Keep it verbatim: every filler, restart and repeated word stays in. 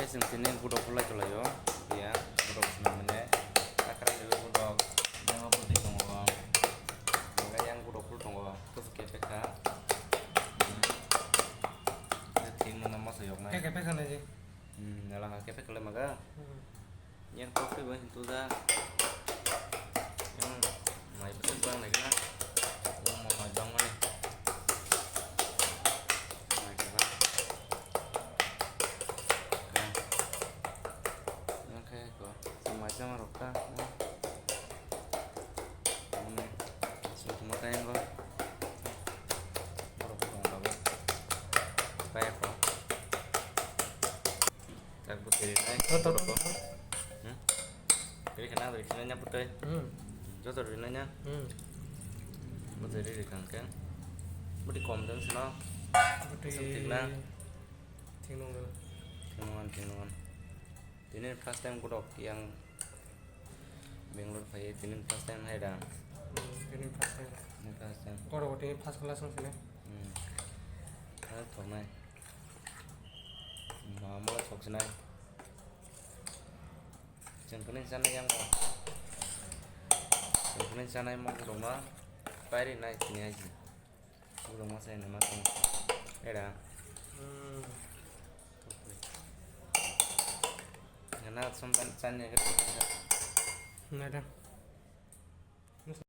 Chwng tini gudok khulai tonglaio. Ya, gudok swnam mane. Takra ni gudok. Yang gudok tongo. Yang gudok khul tongo. Kusu kepek kha. Thing mano masa yok nai. Kepek kha nai. Hmm, nala kepek kha le maga. Hmm. Yang kok twi bai hintu da. Yang mai bwswk bang lai gana. Yang mau mai bang mani. Mai kha. Yang khe ko. Mai jama rok ta. Ini. Sutuma ta yang ko. Borok tong bago. Kaya ko. Tak buteri nai. Joto borok ko. Hmm? Ri khana, ri khana nya buteri. Hmm. Joto ri nai nya. Hmm. Buteri ri khang ke. Buti kom dong sino. Buti. Sum tik na. Thik nung. Thik nung, thik nung. Tini first time gudok yang Bangalore phai, tini first time hai da. Hmm, tini first time. Tini first time. Gudok tini first class nung sini. Hmm. Hai thok nai. Mama thok sinai. Chwng kwnwi chanai yang ba. Chwng kwnwi chanai mok rok ma pairi nai tini hai si. Mok rok ma sai na ma tong. Era. Hmm. Ngana som tan chan ya ke. Nada.